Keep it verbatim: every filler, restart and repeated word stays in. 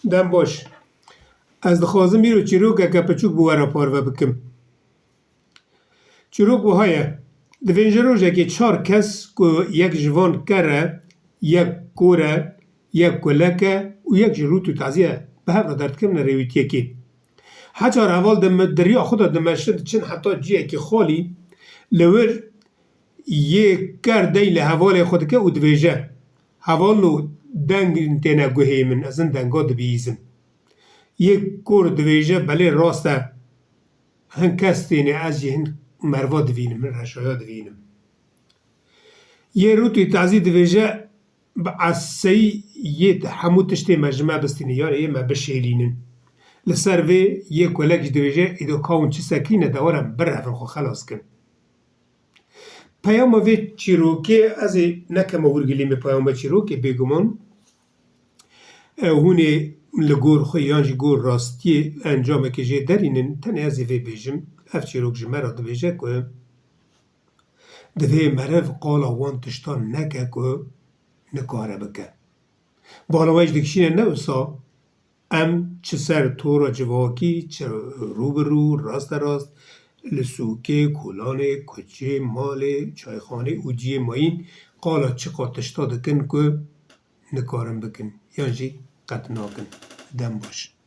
Dem baş. Ez dixwazim îro çîrokeke piçûk bi we re parve bikim. Çîrok wiha ye. Divêje rojekê çar kes ku yek ji van ker e, yek kor e, yek kulek e û yek jî rût û tazî ye, bi hev re derdikevine rêwîtiyekê. Heçar heval di me-, di riya xwe de dimeşin, diçin heta ciyekî xalî, li wir yê ker dey li hevalê xwe dike û divêje, Hevalno, deng têne guhê min, ez hin denga dibihîzim. Yê kor divêje, Belê, rast e. Hin kes têne, ez jî hin merva divînim, hin reşaya divînim. Yê rûtî tazî divêje, Bi eseyî yê hemû tiştê me ji me bistînin, yanî yê me bişêlînin. Li ser vê yê kulek jî divêje, Îdo ka hûn çi sekî ne, de were birevin, xwe xelas kin. Peyama vê çîrokê, ez ê nekeme hûrgilî me peyama çîrokê, bêguman, e, hûn ê li gor xwe yan jî gor rastiyê encamekê jê derînin, tenê ez ê vê bêjim, ev çîrok ji me re dibêje ku divê meriv qala wan tiştan neke ku nikare bike. Bala we jî dikişîne ne wisa, em çi ser tora civakî, çi rû bi rû, raste rast, li sûkê, kolanê, kuçê, malê, çayxanê û cihê mayîn qala çiqa tişta dikin ku nikarin bikin yan jî qet nakin. Dem baş.